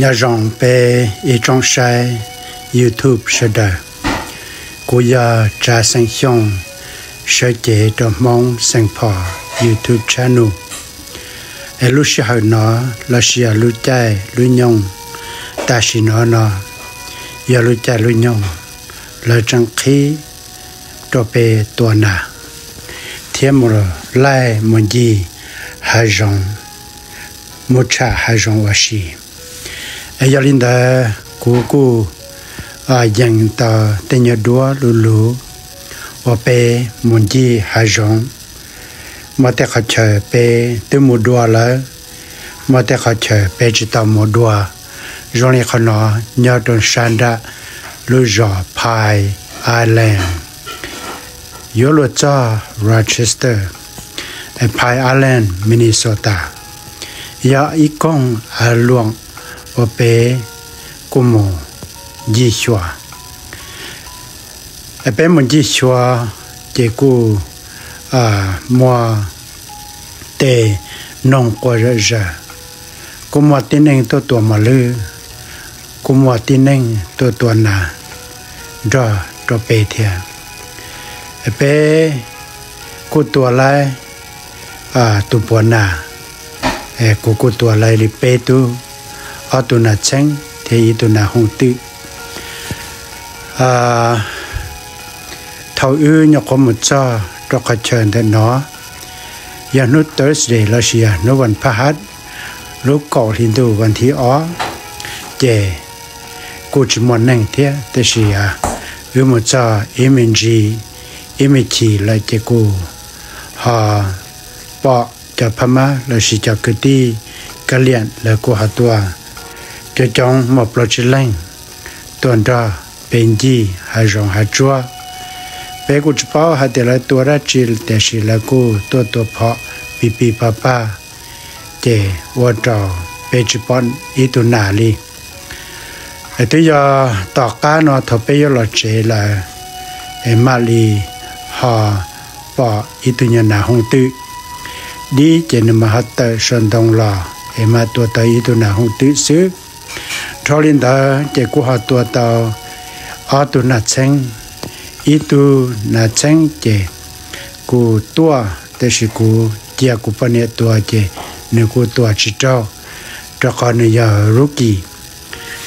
Nyob zoo peb ib tsoom saib YouTube sawv daws. Kuv yog Tsav Xeem Xyooj, sawv cev rau Hmoob Xeem Phos YouTube channel. Es lub sij hawm no lossis yog lub caij lub nyoog tam sim no no yog lub caij lub nyoog lawv tseem qhib rau peb tua nas thiab mus laij mus ncig hav zoov, mus tsham hav zoov ua si. Es yog li ntawd kuv kuj yees tau tej nyuag duab luv luv uas peb mus ncig hav zoov. Muaj tej qhov chaw peb twb mus dua lawm, muaj tej qhov chaw peb tsis tau mus dua, zoo li qhov no nyob rau sab nram lub zos Pine Island, yuav luag txog Rochester, Pine Island, Minnesota, yog ib koog av luam uas peb kuj mus ncig xyuas. Peb mus ncig xyuas ces kuj muaj tej noog quas zom zaws, kuj muaj tib neeg tuaj tua mos lwj, kuj muaj tib neeg tuaj tua nas nrog rau peb thiab. Peb kuj tua laib tus puav nas, kuv kuj tua laib li peb tug, ob tug nas txheeb thiab ib tug nas hooj twm. Thaum wb nyuam qhuav mus txog rau qhov chaw ntawm no, yog hnub Thursday lossis yog hnub vas phaj hab, lub kaum hli ntuj vas thib ob, ces kuj tsis muaj neeg thiab, tab sis wb mus txog ib me ntsis, ib me chim lawm ces kuj ho pom cov phab mab lossis cov kwv tij kab liam lawv kuj ho tuaj coob coob muaj plaub tsib leeg tuaj nrog peb ncig hav zoov hav tsuag. Peb kuj tsis paub hais tias lawv tua dab tsi, tiam sis lawv kuj tuaj tua phom pib pib pag pag, ces ua rau peb tsis pom ib tug nas li. Es twb yog tom qab no thaum peb yuav los tsev lawm, es mam li ho pom ib tug nyuag nas hooj twm dib, ces nws mam ho tawm saum ntoo los es mam tua tau ib tug nas hooj twm xwb. Dhau li ntawd ces kuj ho tua tau ob tug nas txheeb. Ib tug nas txheeb ces kuj tuaj, tab sis kuv cia kuv poj niam tua ces nws kuj tua tsis raug, rau qhov nws yog rookie,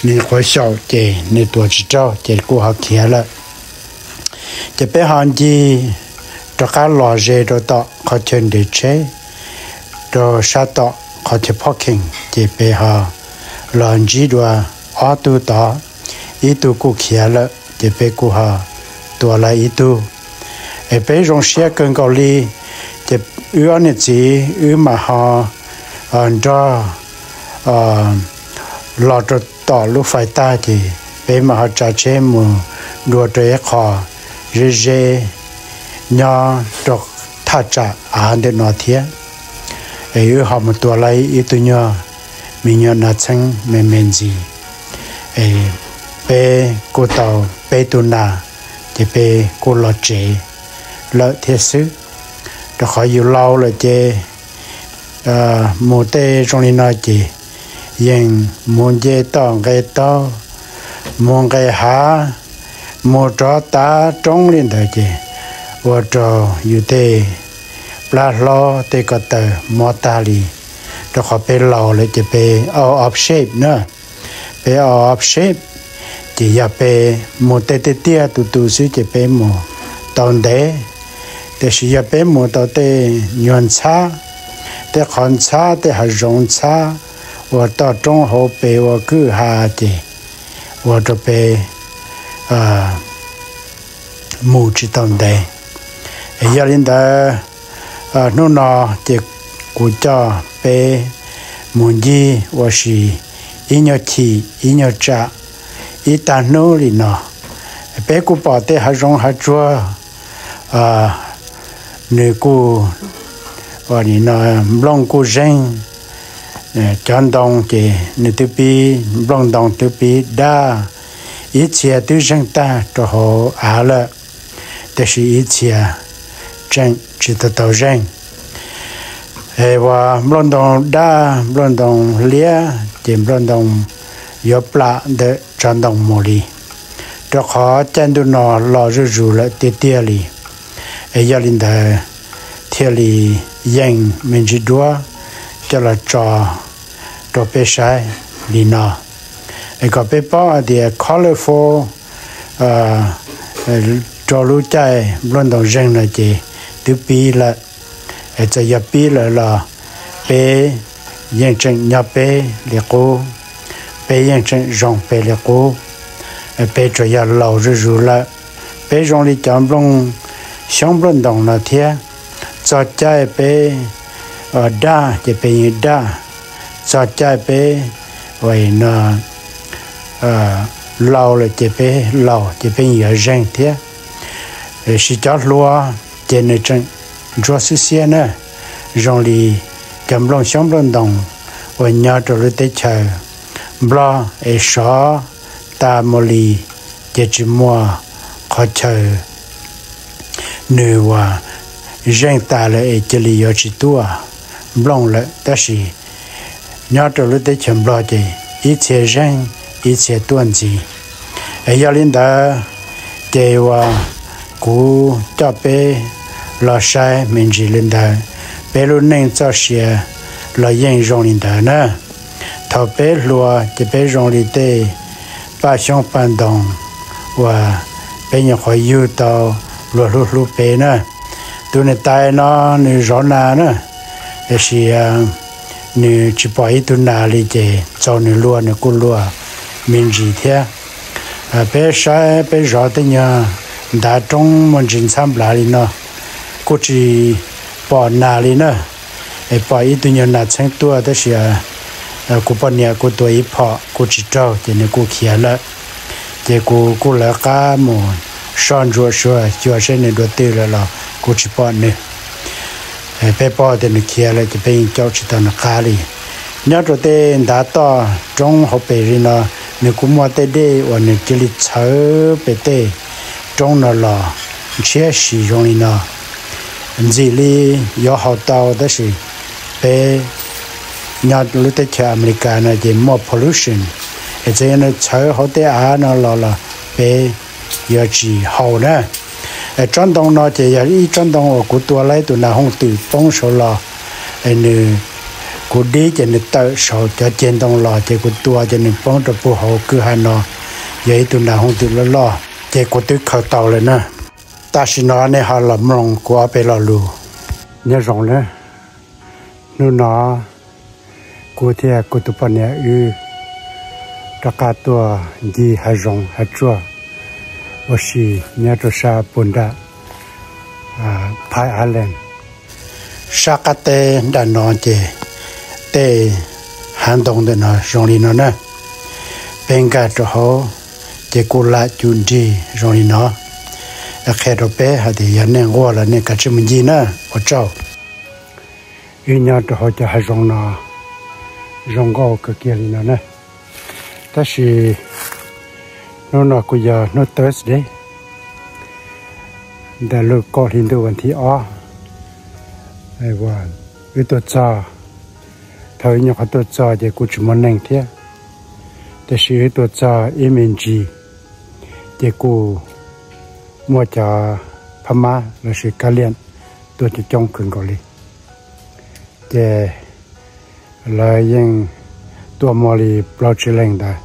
nws nyuam qhuav xyaum ces nws tua tsis raug ces kuj ho khiav lawm. Ces peb ho ncig rov qab los ze rau tom qhov chaw nres tsheb, rau sab tom qhov chaw parking, ces peb ho los ntsib dua ob tug tod, ib tug kuj khiav lawm ces peb kuj ho tua lawm ib tug. Es peb zoo siab kawg nkaus li, ces wb ob niam txiv wb mam ho nrog los rau tom lub fais tag ces peb mam ho tsav tsheb mus dua rau ib qho ze ze nyob rau thaj tsam av ntawm no thiab. Es wb ho mus tua lawm ib tug nyuag me nyuam nas txheeb me me ntxiv. Es peb kuj tau peb tug nas, ces peb kuj los tsev lawm thiab xwb. Rau qhov yus laus lawm ces mus tej zoo li no ces yeej mus nce toj nqe taug, mus nqes hav, mus rov tav roob li ntawd ces ua rau yus tej plab hlob tej ko taw mob tag li. Rau qhov peb laus lawm ces peb out of shape na, peb out of shape. Ces yog peb mus tej tiaj tiaj tus tus xwb ces peb mus tau ntev, tiam sis yog peb mus tau tej nyuag ntxhab, tej qhov ntxhab, tej hav zoov ntxhab uas toj roob hauv pes ua kwj ha ces ua rau peb mus tsis tau ntev. Yog li ntawd, hnub no ces kuv coj peb mus ncig ua si ib nyuag chim ib nyuag tsam ib tag hnub li no. Peb kuj pom tej hav zoov hav tsuag, nws kuj ua li no, nplooj kuj zeeg, cov ntoo ces nws twb pib, nplooj ntoo twb pib daj, ib txhia twb zeeg tag rau hauv av lawm, tiam sis ib txhia tseem tsis tau tau zeeg. Es uas nplooj ntoo daj, nplooj ntoo liab, ces nplooj ntoo yuav plam ntawm tsav ntoo mus li, rau qhov caij ntuj no los zuj zus lawm tiag tiag li. Es yog li ntawd thiaj li yeej me ntsis duab coj los tso rau peb saib li no, es kom peb paub hais tias colorful rau lub caij nplooj ntoo zeeg no ces twb pib lawm. Es txawm yog pib lawm los peb yeej tseem nyob peb li qub, peb yeej tseem zoo peb li qub. Peb tsuas yog laus zuj zus lawm, peb zoo li cov nplooj xyoob nplooj ntoos no thiab. Txog caij peb daj ces peb yeej daj, txog caij peb no laus lawm ces peb laus ces peb yeej yuav zeeg thiab. Tiam sis cov hluas ces nws tseem ntsuab xiab xiab na, zoo li cov nplooj xyoob nplooj ntoos uas nyob rau lub teb chaws Nplog es sov tas mus li, ces tsis muaj qhov chaw nws uas zeeg tas lawm es cia li yuav tsis tuaj nplooj lawm. Tab sis nyob rau lub teb chaws Nplog ces ib txhia zeeg ib txhia tuaj ntxiv. Es yog li ntawd ces uas kuv coj peb los saib me ntsis li ntawd, peb lub neej txoj sia los yeej zoo li ntawd na. Thaum peb hluas ces peb zoo li tej paj xyoob paj ntoos uas peb nyuam qhuav yug tau luag hlub hlub peb na. Tus niam tais no nws zov nas na, tiam sis nws tsis pom ib tug nas li ces txaus nws luag nws kuj luag me ntsis thiab. Peb saib peb zov tej nyuag ntav roob muaj ntsis ntxhab nplav li no kuj tsis pom nas li na. Es pom ib tug nyuag nas txheeb tuaj tab sis kuv poj niam kuj tua ib phom kuj tsis raug ces nws kuj khiav lawm. Ces kuv kuj lawv qab mus soj ntsuam suav xyuas seb nws dua twg lawm los kuj tsis pom nws. Peb paub tias nws khiav lawm ces peb yeej caum tsis tau nws qab li. Nyob rau tej ntav toj roob hauv pes li no, nws kuj muaj tej dej uas nws cia li txhawv pem tej roob no los ntshiab si zoo li no. Ntxim li yuav haus tau tab sis peb nyob lub teb chaws Amelikas no ces muaj pollution, es txawm yog nws txhawv hauv tej av no los los peb yuav tsis haus na. Tsob ntoo no ces yog ib tsob ntoo uas kuv tua laib tus nas hooj twm poob saud los, nws, kuv dib ces nws tawm saud cov ceg ntoo los ces kuv tua ces nws poob rau puag hauv kwj ha no, yog ib tug nas hooj twm loj loj ces kuv twb khaws tau lawm na. Tam sim no nej ho los mloog kuv ob peb lo lus. Nyob zoo na, hnub no kuv thiab kuv tus poj niam wb rov qab tuaj ncig hav zoov hav tsuag ua si nyob rau sab puag nram Pine Island. Sab qab teb nram no ces tej hav ntoo ntawm no zoo li no na. Peb nkag rau hauv ces kuj lam cum nrig zoo li no. Qhia rau peb hais tias yog nej nquag los nej kav tsij mus ncig na, ua tsaug. Wb nyob rau hauv cov hav zoov no zoo nkauj kawg kiag li no na. Tab sis hnub no kuj yog hnub Thursday, ntawm lub kaum hli ntuj vas thib ob, wb tuaj txog, thaum wb nyuam qhuav tuaj txog ces kuj tsis muaj neeg thiab, tiam sis wb tuaj txog ib me ntsis ces kuj muaj cov phab mab lossis kab liam tuaj coob coob kawg nkaus li. Ces lawv yeej tuaj muaj li plaub tsib leeg ntawd.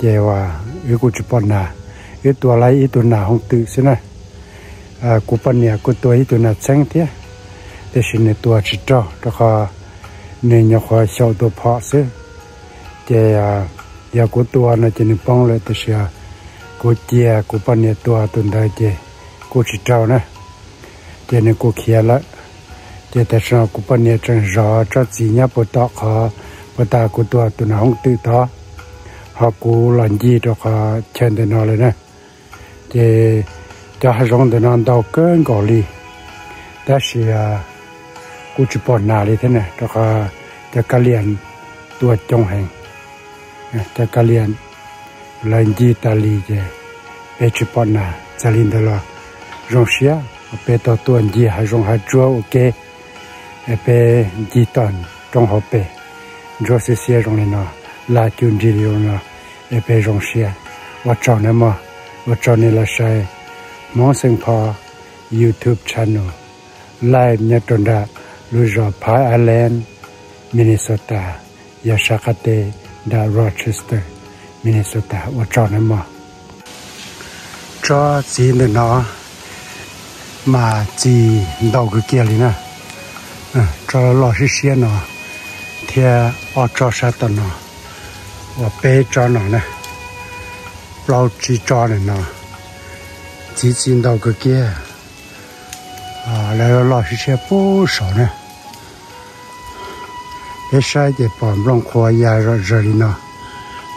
Ces uas wb kuj tsis pom nas, wb tua laib ib tug nas hooj twm xwb na. Kuv poj niam kuj tua ib tug nas txheeb thiab, tiam sis nws tua tsis raug rau qhov nws nyuam qhuav xyaum tua phom xwb. Ces yog kuv tua no ces nws poob lawm, tiam sis kuv cia kuv poj niam tua tus ntawd ces kuj tsis raug na, ces nws kuj khiav lawm. Ces tam sim no kuv poj niam tseem zov tsob txiv nyob puag tom qhov puag ta kuv tua tus nas hooj twm tod, ho kuv los ncig rau qhov chaw ntawm no lawm na. Ces cov hav zoov ntawm no ntau kawg nkaus li, tab sis kuj tsis pom nas li thiab na, rau qhov cov kab liam tuaj coob heev. Cov kab liam lawv ncig tas li ces peb tsis pom nas. Txawm li ntawd los zoo siab uas peb tau tuaj ncig hav zoov hav tsuag ua ke, peb ncig tog roob hauv pes ntsuab xiab xiab zoo li no. laj cuj nrig li no es peb zoo siab. Ua tsaug nawb mog, ua tsaug nej los saib Hmoob Xeem Pho YouTube channel live nyob rau nram lub zos Pine Island, Minnesota, yog sab qab teb nram Rochester, Minnesota. Ua tsaug nawb mog. Tsob txiv ntawm no mas txiv ntau kawg kiag li na. Tsob loj siab siab no thiab ob tsob sab tom no uas peb tsob no na, plaub tsib tsob ntawm no txiv txiv ntau kawg kiag. Lawv loj siab siab puag saud na. Peb saib ces pom nplooj qhuav ya zom zaws li no.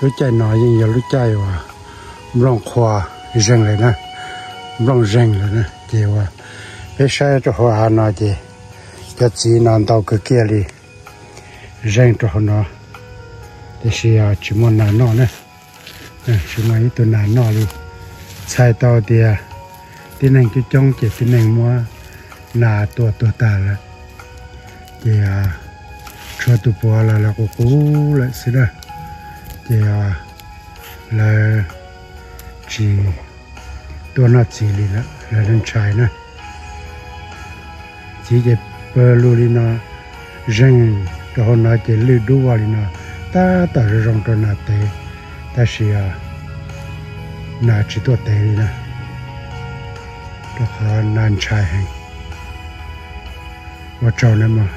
Lub caij no yeej yog lub caij uas nplooj qhuav zeeg lawm na, nplooj zeeg lawm na. Ces uas peb saib rau hauv av no ces cov txiv no ntau kawg kiag li, zeeg rau hauv no, tiam sis tsis muaj nas noj na. Tsis muaj ib tug nas noj li. Txhais tau tias tib neeg coob coob ces tib neeg muab nas tua tuag tas lawm. Ces tshuav tus puav los lawv qus qus lawm xwb na. Ces lawv tsis tuaj noj txiv li lawm, lawv ntshai na. Txiv ces pawg lug li no, zeeg rau hauv no ces lwj dub vog li no, tab tom zoo zoo rau nas tev, tab sis nas tsis tuaj tev li na, rau qhov nas ntshai heev. Ua tsaug nawb mog.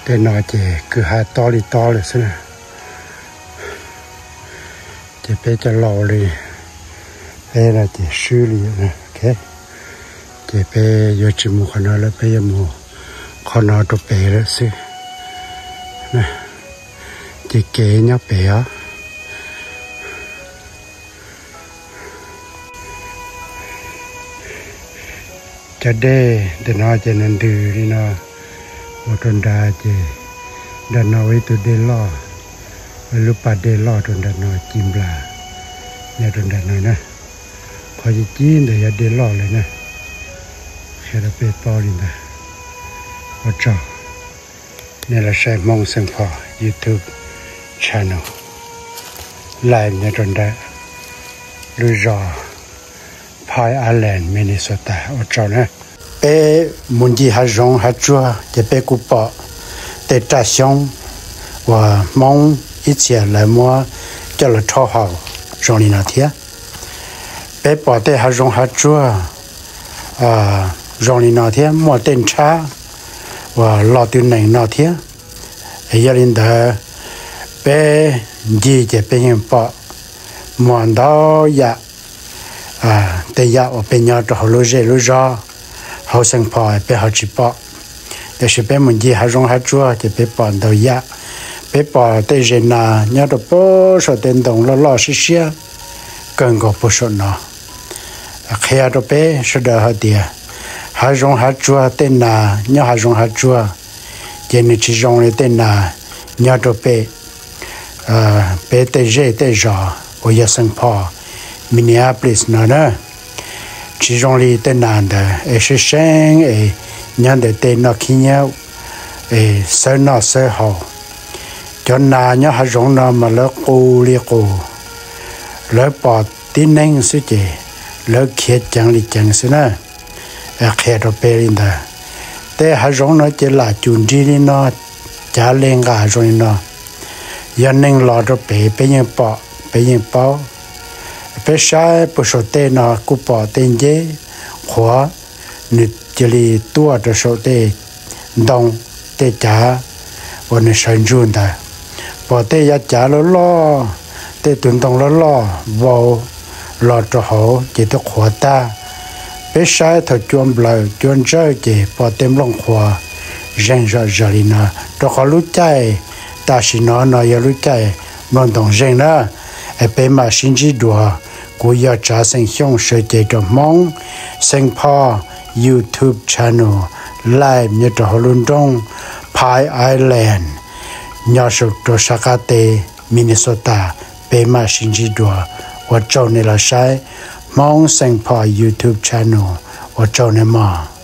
Tej no ces kwj ha tob li tob lawm xwb na. Ces peb cov laus li, peb no ces swb li. Ces peb yuav tsis mus qhov no lawm, peb yuav mus qhov no rau pem lawm xwb. Ces kev nyob pem os. Cov dej ntawm no ces nws ntws li no mus rau nrad, ces nram no ua ib tug dej loj, ua lub pas dej loj rau nram no ci nplas nyob rau nram no na. Qhov ci ci ntawd yog dej loj lawm na. Qhia rau peb paub li ntawd. Ua tsaug nej los saib Hmoob Xeem Pho YouTube channel live nyob rau nram lub zos Pine Island, Minnesota. Ua tsaug na. Peb mus ncig hav zoov hav tsuag ces peb kuj pom tej raj xyoob uas Hmoob ib txhia lawv muab coj los rhaub haus zoo li no thiab. Peb pom tej hav zoov hav tsuag zoo li no thiab, muaj tej nrhab uas los tw nees no thiab. Yog li ntawd, peb ncig ces peb yeej pom muaj ntau yam, tej yam uas peb nyob rau hauv lub zej lub zog hauv Xeem Pho peb ho tsis pom. Tiam sis peb mus ncig hav zoov hav tsuag ces peb pom ntau yam. Peb pom tej zes nas nyob rau puag saum tej ntoo loj loj siab siab kawg nkaus puag saum no. Qhia rau peb sawv daws hais tias hav zoov hav tsuag, tej nas nyob hav zoov hav tsuag ces nws tsis zoo li tej nas nyob rau pem, peb tej zej tej zos uas yog Xeem Pho, Minneapolis no na. Tsis zoo li tej nas ntawd es seeb seeb es nyob ntawm tej noj khib nyiab es xawb noj xawb haus. Cov nas nyob hav zoov no mas lawv qus li qus, lawv pom tib neeg xwb ces lawv khiav ceev li ceev xwb na. Qhia rau peb li ntawd. Tej hav zoov no ces lam cum nrig li no, cav li nqa zoo li no. Yog neeg los rau pem peb yeej pom, peb yeej paub. Peb saib puag saum tej no kuj pom tej nceb qhuav, nws cia li tuaj rau saum tej ntoo, tej cav uas nws sawv ntsug ntawd. Pom tej yav cav loj loj, tej tus ntoo loj loj vau los rau hauv ces twb qhuav tag. Peb saib thaum cua nplawm cua ntsawj ces pom tej nplooj qhuav zeeg zom zaws li no, rau qhov lub caij tam sim no no yog lub caij nplooj ntoos zeeg na. Es peb mam sib ntsib dua. Kuv yog Tsav Xeem Xyooj sawv cev rau Hmoob Xeem Pho YouTube channel live nyob rau hauv lub nroog Pine Island, nyob saum rau sab qab teb Minnesota. Peb mam sib ntsib dua. Ua tsaug nej los saib Hmoob Xeem Phos YouTube channel. Ua tsaug nej mog.